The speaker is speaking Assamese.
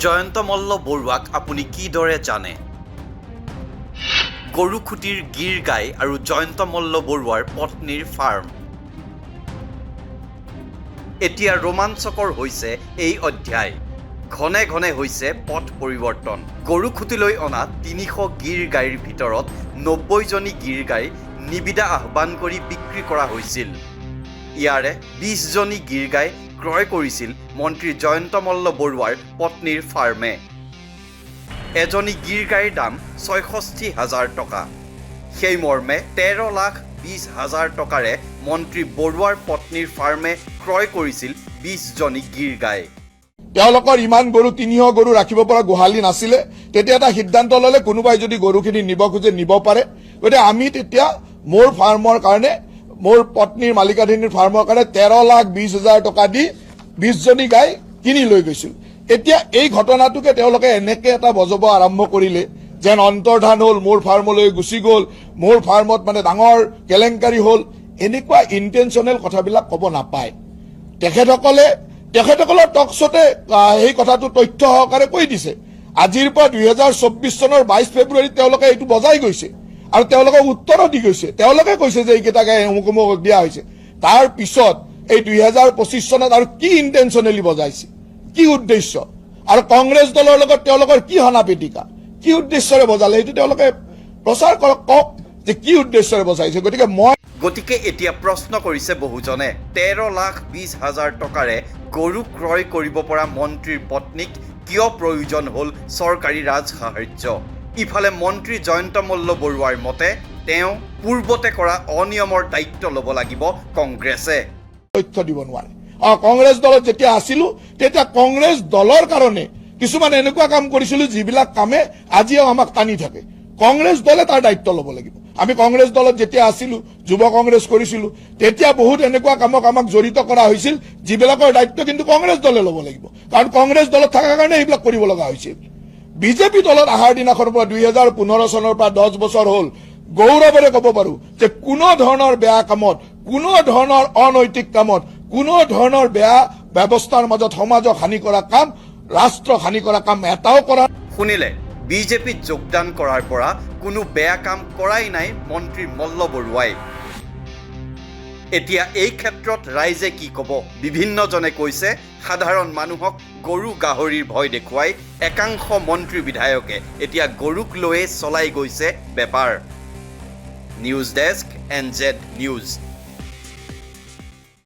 জয়ন্ত মল্ল বৰুৱাক আপুনি কিদৰে জানে? গৰুখুঁটিৰ গীৰ গাই আৰু জয়ন্ত মল্ল বৰুৱাৰ পত্নীৰ ফাৰ্ম। এতিয়া ৰোমাঞ্চকৰ হৈছে এই অধ্যায়। ঘনে ঘনে হৈছে পথ পৰিৱৰ্তন। গৰুখুঁটিলৈ অনা 300 গীৰ গাইৰ ভিতৰত 90জনী গীৰ গাই নিবিদা আহ্বান কৰি বিক্ৰী কৰা হৈছিল। ইয়াৰে 20জনী গীৰ গাই ক্ৰয় কৰিছিল মন্ত্ৰী জয়ন্ত মল্ল বৰুৱাৰ পত্নীৰ ফাৰ্মে। এজনী গীৰ গাইৰ দাম 66 হাজাৰ টকা। সেই মৰ্মে 13 লাখ 20 হাজাৰ টকাৰে মন্ত্ৰী বৰুৱাৰ পত্নীৰ ফাৰ্মে ক্ৰয় কৰিছিল 20জনী গীৰ গাই। তেওঁলোকৰ ইমান গৰু, 300 গৰু ৰাখিব পৰা গোহালি নাছিলে। তেতিয়া এটা সিদ্ধান্ত ল'লে, কোনোবাই যদি গৰুখিনি নিব খোজে নিব পাৰে। গতিকে আমি তেতিয়া মোৰ ফাৰ্মৰ কাৰণে, মোৰ পত্নীৰ মালিকাধীন ফাৰ্মৰ কাৰণে 13 লাখ 20 হাজাৰ টকা দি 20জনী গাই কিনি লৈ গৈছিল। এতিয়া এই ঘটনাটোকে তেওঁলোকে এনেকে এটা বজাব আৰম্ভ কৰিলে যেন অন্তৰ্ধান হ'ল, মোৰ ফাৰ্মলৈ গুচি গ'ল, মোৰ ফাৰ্মত মানে ডাঙৰ কেলেংকাৰী হ'ল। এনেকুৱা ইণ্টেনশ্যনেল কথাবিলাক ক'ব নাপায়। তেখেতসকলৰ টকশ্বতে সেই কথাটো তথ্য সহকাৰে কৈ দিছে। আজিৰ পৰা 2024 চনৰ 22 ফেব্ৰুৱাৰীত তেওঁলোকে এইটো বজাই গৈছে আৰু তেওঁলোকক উত্তৰো দি গৈছে। তেওঁলোকে কৈছে যে এইকেইটা গাই অমুক অমুক দিয়া হৈছে। তাৰ পিছত এই 2025 চনত আৰু কি ইণ্টেনশ্যনেলি বজাইছে, কি উদ্দেশ্য আৰু কংগ্ৰেছ দলৰ লগত তেওঁলোকৰ কি সনা-পিটিকা, কি উদ্দেশ্যৰে বজালে, সেইটো তেওঁলোকে প্ৰচাৰ কৰক, কওক যে কি উদ্দেশ্যৰে বজাইছে। গতিকে মই গতিকে এতিয়া প্ৰশ্ন কৰিছে বহুজনে, 13 লাখ 20 হাজাৰ টকাৰে গৰু ক্ৰয় কৰিব পৰা মন্ত্ৰীৰ পত্নীক কিয় প্ৰয়োজন হ'ল চৰকাৰী ৰাজসাহায্য? ইফালে মন্ত্ৰী জয়ন্ত মল্ল বৰুৱাৰ মতে তেওঁ পূৰ্বতে কৰা অনিয়মৰ দায়িত্ব ল'ব লাগিব কংগ্ৰেছে। তথ্য দিব নোৱাৰে। কংগ্ৰেছ দলত যেতিয়া আছিলো, তেতিয়া কংগ্ৰেছ দলৰ কাৰণে কিছুমান এনেকুৱা কাম কৰিছিলো, যিবিলাক কামে আজিও আমাক টানি থাকে। কংগ্ৰেছ দলে তাৰ দায়িত্ব ল'ব লাগিব। আমি কংগ্ৰেছ দলত যেতিয়া আছিলো, যুৱ কংগ্ৰেছ কৰিছিলো, তেতিয়া বহুত এনেকুৱা কামক আমাক জড়িত কৰা হৈছিল, যিবিলাকৰ দায়িত্ব কিন্তু কংগ্ৰেছ দলে ল'ব লাগিব। কাৰণ কংগ্ৰেছ দলত থকাৰ কাৰণে এইবিলাক কৰিব লগা হৈছিল। বিজেপি দলত অহাৰ দিনাখনৰ পৰা, 2015 চনৰ পৰা 10 বছৰ হ'ল, গৌৰৱেৰে ক'ব পাৰো যে কোনো ধৰণৰ বেয়া কামত, কোনো ধৰণৰ অনৈতিক কামত, কোনো ধৰণৰ বেয়া ব্যৱস্থাৰ মাজত সমাজক হানি কৰা কাম, ৰাষ্ট্ৰক হানি কৰা কাম এটাও কৰা শুনিলে, বিজেপিত যোগদান কৰাৰ পৰা কোনো বেয়া কাম কৰাই নাই মন্ত্ৰী মল্ল বৰুৱাই। এতিয়া এই ক্ষেত্ৰত ৰাইজে কি ক'ব? বিভিন্নজনে কৈছে, সাধাৰণ মানুহক গৰু গাহৰিৰ ভয় দেখুৱাই একাংশ মন্ত্ৰী বিধায়কে এতিয়া গৰুক লৈয়ে চলাই গৈছে বেপাৰ। News desk, N Z news.